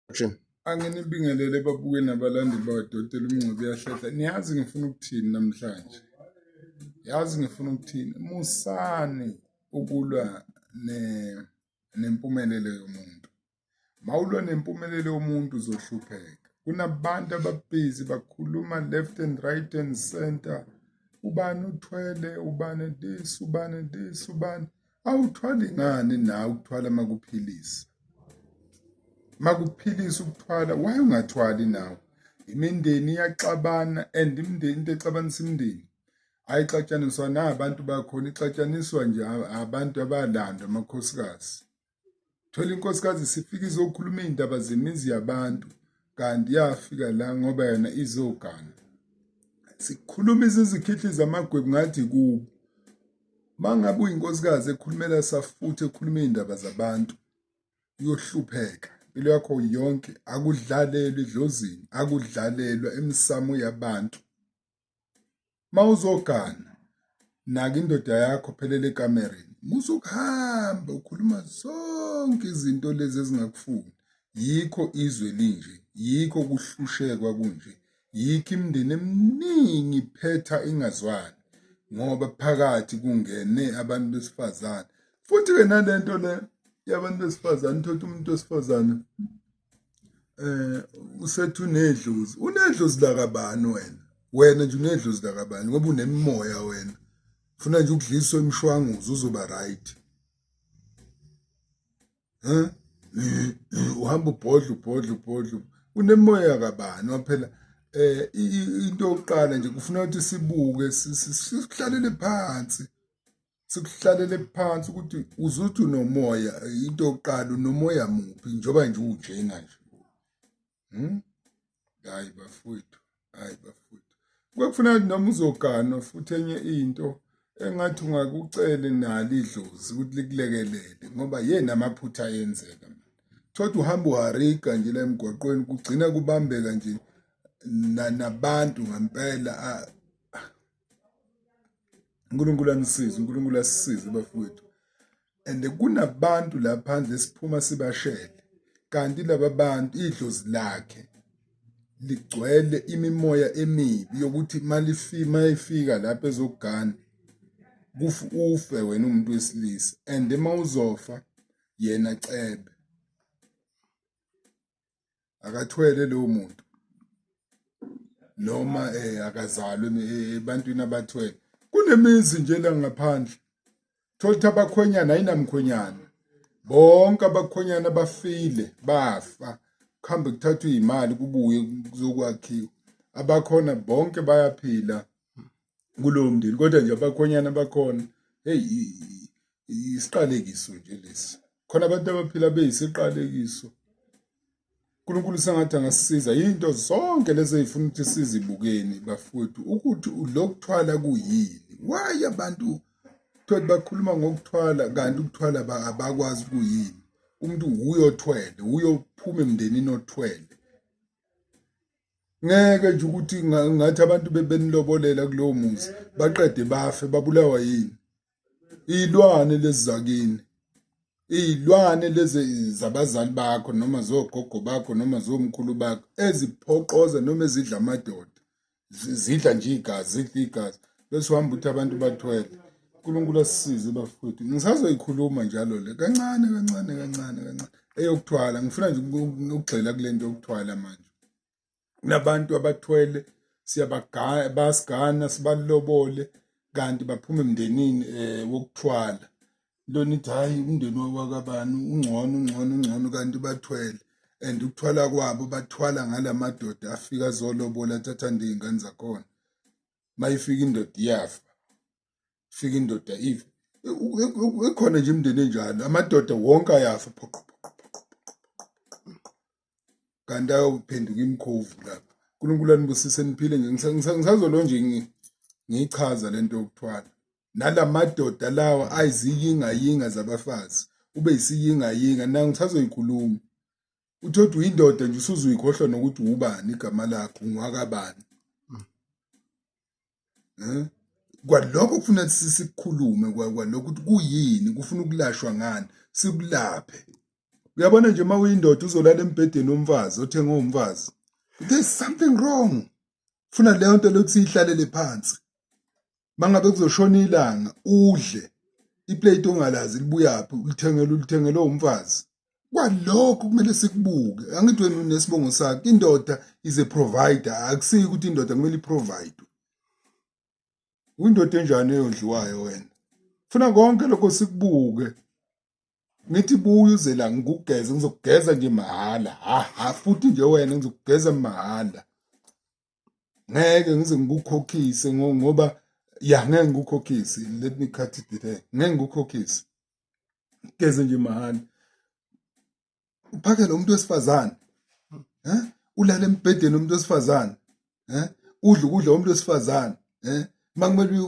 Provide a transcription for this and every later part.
Action. Anginibingelele babuke nabalandeli bakadokotela uMngcobo uyahlehla. Niyazi ngifuna ukuthini namhlanje? Yazi ngifuna ukuthini? Musani ukulwa nempumelelo yomuntu. Mawulwa nempumelelo yomuntu uzohlupheka. Kunabantu ababhizi bakhuluma left and right and center. Ubani uthwele, ubani this, ubani this, ubani. Awuthwali ngani nawe ukuthwala makuphilisa? Makuphilisa ukuthwala, why ungathwali nawe? Imindeni iyaxabana and imindeni into exabanisa imindeni ayixatshaniswa nabantu bakhona, ixatshaniswa nje abantu abalandwa amakhosikazi. Thola inkosikazi sifika izokhuluma iy'ndaba zemizi yabantu kanti yafika la ngoba yona izogana. Sikhuluma izizikhihli zamagwebu ngathi kubo. Mangabe uyinkosikazi ekhulumela safuthi ekhuluma iy'ndaba zabantu uyohlupheka impilo yakho yonke. Akudlalelwa edlozini, akudlalelwa emsamo yabantu. Mawuzogana naka indoda yakho phelele ekamereni, musa ukuhamba ukhuluma zonke izinto lezi ezingakufuni. Yikho izwe linje, yikho kuhlushekwa kunje, yikho imindeni eminingi iphetha ingazwani ngoba phakathi kungene abantu besifazane. Futhi-ke nalento le yabantu besifazane, uthole umuntu wesifazane usethi unedlozi. Unedlozi lakabani wena? Wena nje unedlozi lakabani ngoba unemimoya wena. Ufuna nje ukudliswa imishwanguzo uzoba right. Huh? Uhamba ubhodla ubhodla ubhodla. Unemimoya kabani waphela into yokuqala nje kufuna ukuthi sibuke sihlalele phansi. Sikuhlalele phansi ukuthi uzuthi unomoya, into yokuqala unomoya muphi njengoba nje unjena nje. Hayi bafowethu, hayi bafowethu. Kwekufuneka noma uzoganwa futhi enye into engathi ungakucele nalo idlozi ukuthi likulekelele ngoba yena amaphutha ayenzeka. Thothi uhamba uhariga nje la emgwaqweni kugcina kubambeka nje nabantu ngempela. uNkulunkulu anisize, uNkulunkulu asisize bafowethu. And kunabantu la phandle esiphuma sibashele kanti laba bantu idlozi lakhe ligcwele imimoya emibi yokuthi mayifika lapho ezokugana ufe wena umuntu wesilisa and uma uzofa yena cebe. Akathwele lowo muntu noma akazalwe ebantwini abathwele. Kunemizi nje la ngaphandle thola ukuthi abakhwenyana ayinamkhwenyana, bonke abakhwenyana bafile bafa, kuhambe kuthathwe iy'mali kubuye kuzokwakhiwa. Abakhona bonke bayaphila kulowo mndeni, kodwa nje abakhwenyana bakhona, heyi isiqalekiso nje lesi. Khona abantu abaphila beyisiqalekiso. uNkulunkulu sengathi angasisiza. Yinto zonke lezi ey'funa ukuthi sizibukeni bafowethu, ukuthi lokuthwala kuyini. Why abantu thothi bakhuluma ngokuthwala kanti ukuthwala abakwazi kuyini. Umuntu wuye othwele, wuye ophuma emndenini othwele. Ngeke nje ukuthi ngathi abantu bebenilobolela kulowo muzi baqede bafe babulawa yini. Iy'lwane lezi zakini, iy'lwane lezi zabazali bakho noma zogogo bakho noma zomkhulu bakho eziphoqoza noma ezidla amadoda, zidla nje igazi, zidla igazi bese uhamba uthi abantu bathwele. uNkulunkulu asisize bafowethu. Ngisazoyikhuluma njalo le kancane kancane kancane kancane eyokuthwala. Ngifuna nje ukugxila kule nto yokuthwala manje. Kunabantu abathwele siyabagana, bayasigana sibalobole kanti baphuma emndenini wokuthwala. Lona ithi hhayi umndeni wakabani ungcono ungcono ungcono kanti bathwele and ukuthwala kwabo bathwala ngala madoda afika azolobola athathande iy'ngane zakhona. Mayifika indoda iyafa, fika indoda ife. Ikhona nje imindeni enjalo, amadoda wonke ayafa phoqo phoqo phoqo phoqo, kanti ayophenduka imikhovu lapha. uNkulunkulu anibusise niphile nje. Ngisazolo nje ngiyichaza lento yokuthwala. Nalamadoda lawa ayiziyingayinga zabafazi, ube yisiyingayinga na ngisazoyikhuluma. Uthi uyindoda nje usuzuyikhohlwa nokuthi ubani igama lakho, ungwakabani. Kwalokho kufuna sikukhulume kwalokho ukuthi kuyini, kufuna ukulashwa ngani, sikulaphe. Uyabona nje uma uyindoda uzolala embhedeni womfazi othengwe umfazi, there's something wrong. Funa leyo nto lokuthi siyihlalele phansi. Mangabe kuzoshona ilanga udle iplate ongalazi libuyaphi, ulithengele ulithengele umfazi. Kwalokho kumele sikubuke. Angithi wena unesibongo sakhe, indoda is a provider. Akusiyi ukuthi indoda kumele iprovide. Uyindoda enjani eyondliwayo wena? Funa konke lokho sikubuke. Ngithi buya uze la ngikugeze, ngizokugeza nje mahhala. Ha ha futhi nje wena ngizokugeza mahhala. Ngeke ngize ngikukhokhise ngoba ya ngeke ngikukhokhise. Let me cut it there. Ngeke ngikukhokhise. Geze nje mahhala. Uphakele umuntu wesifazane. Eh? Ulale embhedeni umuntu wesifazane. Eh? Udla ukudla umuntu wesifazane. Eh? Makumele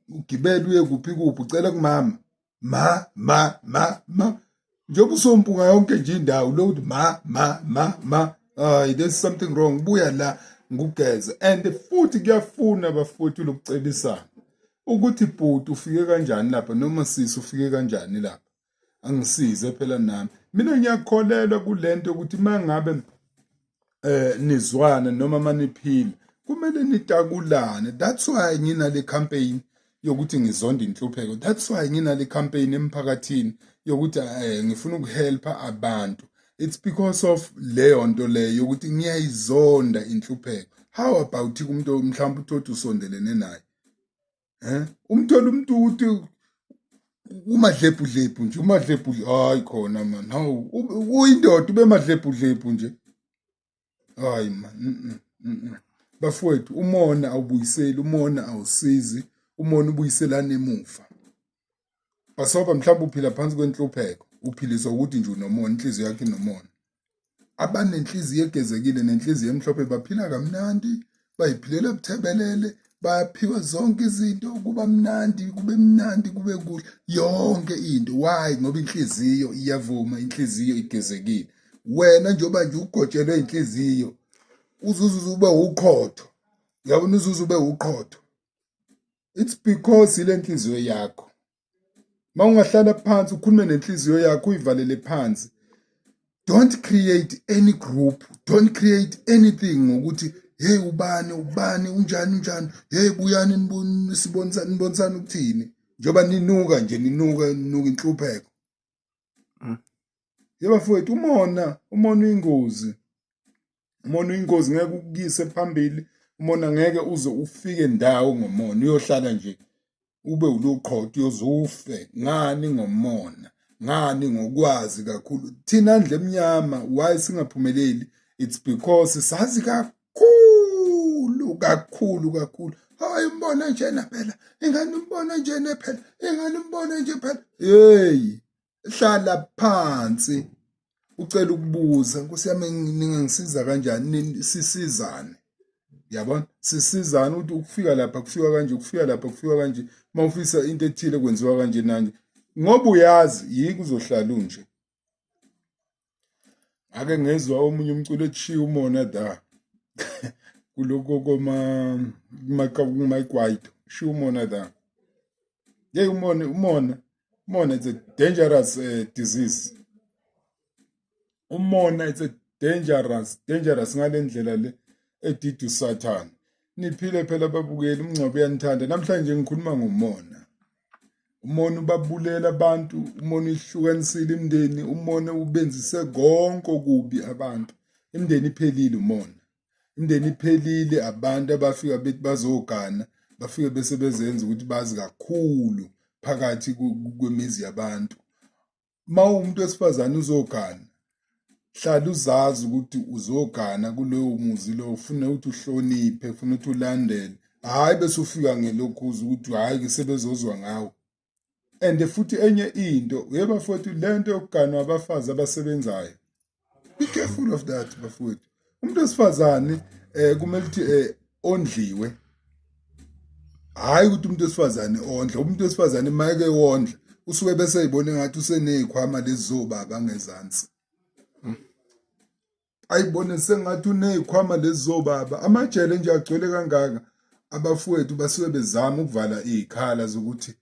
ugibele uye kuphi kuphi ucela kumama. Ma ma ma ma. Njengoba usompunga yonke nje indawo lo uthi ma ma ma ma. Hayi, there's something wrong. Buya la ngugeze. And futhi kuyafuna bafowethu lokucebisana. Ukuthi bhuti ufike kanjani lapha noma sisi ufike kanjani lapha. Angisize phela nami. Mina ngiyakholelwa kulento ukuthi mangabe nizwana noma maniphila kumele nitakulane. That's why nginale campaign yokuthi ngizonda inhlupheko. That's why nginale campaign emphakathini yokuthi ngifuna ukuhelpa abantu. It's because of leyo nto leyo yokuthi ngiyayizonda inhlupheko. How about umuntu mhlawumbe uthi usondelene naye? Umthola umuntu ukuthi umadlephu-dlephu nje, umadlephu, hayi khona man, hawu uyindoda ube madlephu-dlephu nje. Hayi man, Bafowethu, umona awubuyiseli, umona awusizi, umona ubuyiselana emuva. Basoba mhlawumbe uphila phansi kwenhlupheko, uphiliswa ukuthi nje unomona, inhliziyo yakho inomona. Abanenhliziyo egezekile nenhliziyo emhlophe baphila kamnandi, bayiphilela buthebelele, bayaphiwa zonke izinto, kuba mnandi, kube mnandi, kube kuhle, yonke into. Why? Ngoba inhliziyo iyavuma, inhliziyo igezekile. Wena njengoba nje ugotshelwe inhliziyo, uzuze ube uqhotho. Uyabona, uzuze ube uqhotho. It's because ile nhliziyo yakho. Mawungahlala phansi ukhulume nenhliziyo yakho uyivalele phansi. Don't create any group, don't create anything ngokuthi hey ubani ubani unjani unjani, hey buyani sibonisana nibonisana ukuthini. Njengoba ninuka nje ninuka ninuka inhlupheko. Yebo bafowethu, umona uyingozi. Umona uyingozi, ngeke ukuyise phambili. Umona ngeke uze ufike ndawo ngomona, uyohlala nje ube uluqhotho, uyoze ufe. Ngani ngomona? Ngani ngokwazi kakhulu? Thina ndle emnyama, why singaphumeleli? It's because sazi kakhulu kakhulu kakhulu. Hayi umbona njena phela, ingane umbona njena phela, ingane umbona nje phela. Hey, hlala phansi ucela ukubuza, Nkosi yami ningangisiza kanjani? Sisizane. Yabona, sisizane ukuthi ukufika lapha kufika kanje, ukufika lapha kufika kanje, mawufisa into ethile kwenziwa kanje nanje. Ngoba uyazi yiki uzohlala unje. Ake ngezwa omunye umculo ethiwa umona da kuloko koma kumakwaito, shiya umona da. Hey, umona umona umona it's a dangerous disease. Umona it's a dangerous ngale ndlela le edida uSathane. Niphile phela babukeli, umngcwabo uyanithanda. Namhlanje ngikhuluma ngomona. Umona ubabulela abantu, umona uhlukanisile imindeni, umona ubenzise konke okubi abantu. Imindeni iphelile umona. Imindeni iphelile, abantu abafika bethi bazogana, bafike bese bezenza ukuthi bazi kakhulu phakathi kwemizi yabantu. Uma uwumuntu wesifazane uzogana, hlala uzazi ukuthi uzogana kulowo muzi lowo, ufuna ukuthi uhloniphe, ufuna ukuthi ulandele. Hhayi bese ufika ngelokhuza ukuthi hhayi ke sebezozwa ngawe. And futhi enye into, ye bafowethu, lento yokuganwa abafazi abasebenzayo. Be careful of that bafowethu. Umuntu wesifazane kumele ukuthi ondliwe. Hayi ukuthi umuntu wesifazane ondle, umuntu wesifazane mayeke wondla usuke bese eyibona ngathi usenezikhwama lezi zobaba ngezansi. Ayibone sengathi unezikhwama lezi zobaba. Amajele nje agcwele kangaka, abafowethu basuke bezama ukuvala izikhala zokuthi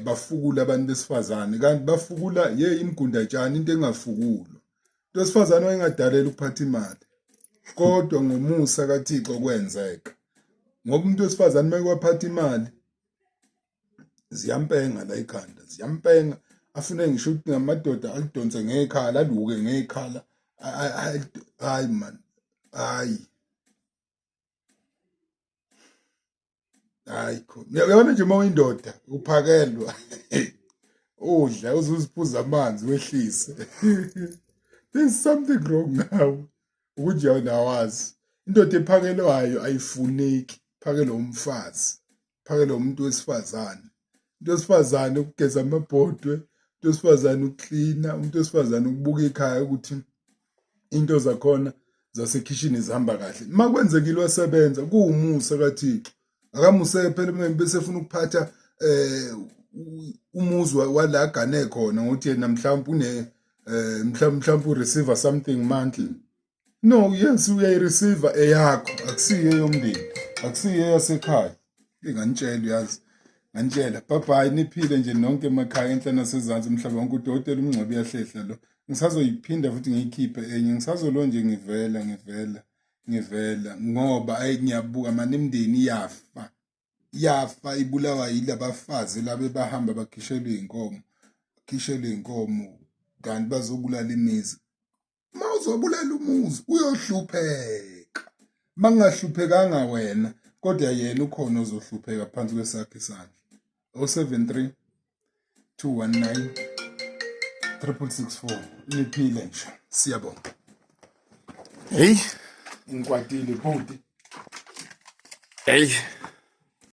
Bafukula abantu besifazane kanti bafukula ye imigundatshani into engafukulwa. Umuntu wesifazane wayengadalelwa ukuphatha imali kodwa ngomusa kaThixo kwenzeka. Ngoba umuntu wesifazane uma kwaphatha imali ziyampenga la ikhanda, ziyampenga afune ngisho ukuthi ngamadoda alidonse ngekhala aluke ngekhala. Hayi man, hayi hayi khona uyabona nje uma uyindoda uphakelwa udla uze uziphuza amanzi wehlise, there's something wrong ngawe ukuthi yona awazi. Indoda ephakelwayo ayifuneki, phakelwa umfazi, phakelwa umuntu wesifazane. Umuntu wesifazane ukugeza amabhodwe, umuntu wesifazane ukuklina, umuntu wesifazane ukubuka ikhaya ukuthi into zakhona zasekhishini zihamba kahle. Uma kwenzekile wasebenza kuwumusa kaThixo, akamuse phela bese efuna ukuphatha umuzi wala agane khona ngokuthi yena mhlawumbe une mhlawumbe ureceive something monthly. No, yes, uyayireceive eyakho, akusiyo eyomndeni, akusiyo eyasekhaya. Nganitshela, uyazi nganitshela. Bye bye, niphile nje nonke emakhaya enhla nasezansi umhlaba wonke. Udokotela uMngcwabe uyahlehla lo, ngisazoyiphinda futhi ngiyikhiphe enye, ngisazolo nje ngivela ngivela ngivela ngoba ayi ngiyabuka mani imindeni iyafa, iyafa ibulawa yilabafazi laba bahamba bakhishelwe inkomo, bakhishelwe inkomo kanti bazobulala imizi. Uma uzobulala umuzi uyohlupheka, makungahluphekanga wena kodwa yena ukhona ozohlupheka phansi kwesakhe isandla. 073 219 3664. Niphile nje, siyabonga. Hey, ngikwatile bhuti. Hey.